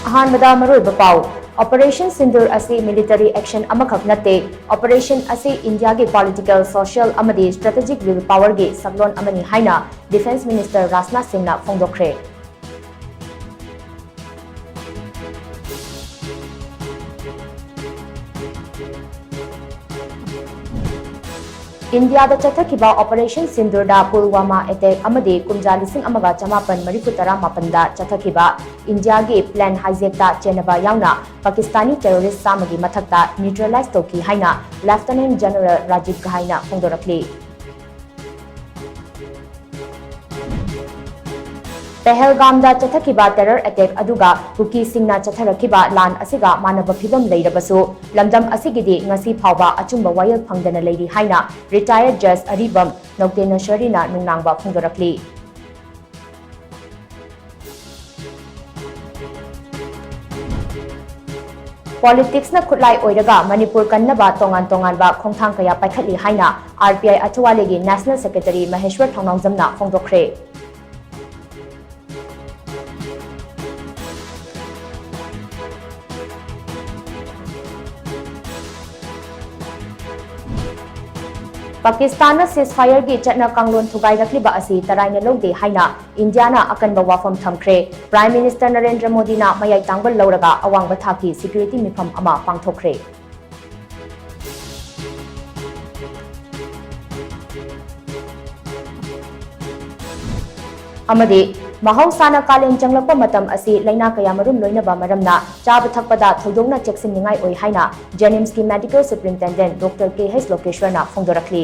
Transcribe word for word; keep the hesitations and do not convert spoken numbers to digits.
ꯑꯍꯥꯟꯕꯗ ꯃꯔꯨꯑꯣꯏꯕ ꯄꯥꯎ꯫ Operation Sindoor ꯑꯁꯤ military action ꯑꯃꯈꯛ ꯅꯠꯇꯦ꯫ Operation ꯑꯁꯤ ꯏꯟꯗꯤꯌꯥꯒꯤ political, social ꯑꯃꯗꯤ strategic will powerꯒꯤ ꯁꯛꯂꯣꯟ ꯑꯃꯅꯤ ꯍꯥꯏꯅ Defence Minister ꯔꯥꯖꯅꯥꯊ ꯁꯤꯡꯅ ꯐꯣꯡꯗꯣꯛꯈ꯭ꯔꯦ꯫ ꯏꯟꯗꯤꯌꯥꯗ ꯆꯠꯊꯈꯤꯕ Operation Sindoorꯗ ꯄꯨꯜꯋꯥꯃꯥ attack ꯑꯃꯗꯤ ꯀꯨꯝꯖꯥ ꯂꯤꯁꯤꯡ ꯑꯃꯒ ꯆꯃꯥꯄꯟ ꯃꯔꯤꯐꯨ ꯇꯔꯥ ꯃꯥꯄꯟꯗ ꯆꯠꯊꯈꯤꯕ ꯏꯟꯗꯤꯌꯥꯒꯤ plane hijackꯇ ꯆꯦꯟꯅꯕ ꯌꯥꯎꯅ ꯄꯥꯀꯤꯁꯇꯥꯅꯤ terrorist ꯆꯥꯝꯃꯒꯤ ꯃꯊꯛꯇ neutralize ꯇꯧꯈꯤ ꯍꯥꯏꯅ Lieutenant General Rajiv ꯘꯥꯏꯅ ꯐꯣꯡꯗꯣꯔꯛꯂꯤ꯫ ꯄꯍꯜꯒꯥꯝꯗ ꯆꯠꯊꯈꯤꯕ terror attack ꯑꯗꯨꯒ ꯀꯨꯀꯤꯁꯤꯡꯅ ꯆꯠꯊꯔꯛꯈꯤꯕ ꯂꯥꯟ ꯑꯁꯤꯒ ꯃꯥꯟꯅꯕ ꯐꯤꯚꯝ ꯂꯩꯔꯕꯁꯨ, ꯂꯝꯗꯝ ꯑꯁꯤꯒꯤꯗꯤ ꯉꯁꯤ ꯐꯥꯎꯕ ꯑꯆꯨꯝꯕ ꯋꯥꯌꯦꯜ ꯐꯪꯗꯅ ꯂꯩꯔꯤ ꯍꯥꯏꯅ retired Judge ꯑꯔꯤꯕꯝ ꯅꯧꯇꯦꯅꯁꯔꯤꯅ ꯅꯨꯡꯅꯥꯡꯕ ꯐꯣꯡꯗꯣꯔꯛꯂꯤ꯫ Politicsꯅ ꯈꯨꯠꯂꯥꯏ ꯑꯣꯏꯔꯒ ꯃꯅꯤꯄꯨꯔ ꯀꯟꯅꯕ ꯇꯣꯉꯥꯟ ꯇꯣꯉꯥꯟꯕ ꯈꯣꯡꯊꯥꯡ ꯀꯌꯥ ꯄꯥꯏꯈꯠꯂꯤ ꯍꯥꯏꯅ R P I ꯑꯆꯋꯥꯂꯦꯒꯤ National Secretary ꯃꯍꯦꯁ꯭ꯋꯔ ꯊꯧꯅꯥꯎꯖꯝꯅ ꯐꯣꯡꯗꯣꯛꯈ꯭ꯔꯦ꯫ ꯄꯥꯀꯤꯁꯇꯥꯟꯅ ceasefireꯒꯤ ꯆꯠꯅ ꯀꯥꯡꯂꯣꯟ ꯊꯨꯒꯥꯏꯔꯛꯂꯤꯕ ꯑꯁꯤ ꯇꯔꯥꯏꯅ ꯂꯧꯗꯦ ꯍꯥꯏꯅ ꯏꯟꯗꯤꯌꯥꯅ ꯑꯀꯟꯕ ꯋꯥꯐꯝ ꯊꯝꯈ꯭ꯔꯦ꯫ Prime Minister ꯅꯔꯦꯟꯗ꯭ꯔ ꯃꯣꯗꯤꯅ ꯃꯌꯥꯏ ꯇꯥꯡꯕ ꯂꯧꯔꯒ ꯑꯋꯥꯡꯕ ꯊꯥꯛꯀꯤ security ꯃꯤꯐꯝ ꯑꯃ ꯄꯥꯡꯊꯣꯛꯈ꯭ꯔꯦ꯫ ꯑꯃꯗꯤ ꯃꯍꯧꯁꯥꯅ ꯀꯥꯂꯦꯟ ꯆꯪꯂꯛꯄ ꯃꯇꯝ ꯑꯁꯤ ꯂꯥꯏꯅꯥ ꯀꯌꯥ ꯃꯔꯨꯝ ꯂꯣꯏꯅꯕ ꯃꯔꯝꯅ ꯆꯥꯕ ꯊꯛꯄꯗ ꯊꯣꯏꯗꯣꯛꯅ ꯆꯦꯛꯁꯤꯟꯅꯤꯡꯉꯥꯏ ꯑꯣꯏ ꯍꯥꯏꯅ JNIMSꯀꯤ Medical Superintendent Doctor K H ꯂꯣꯀꯦꯁ꯭ꯋꯔꯅ ꯐꯣꯡꯗꯣꯔꯛꯂꯤ꯫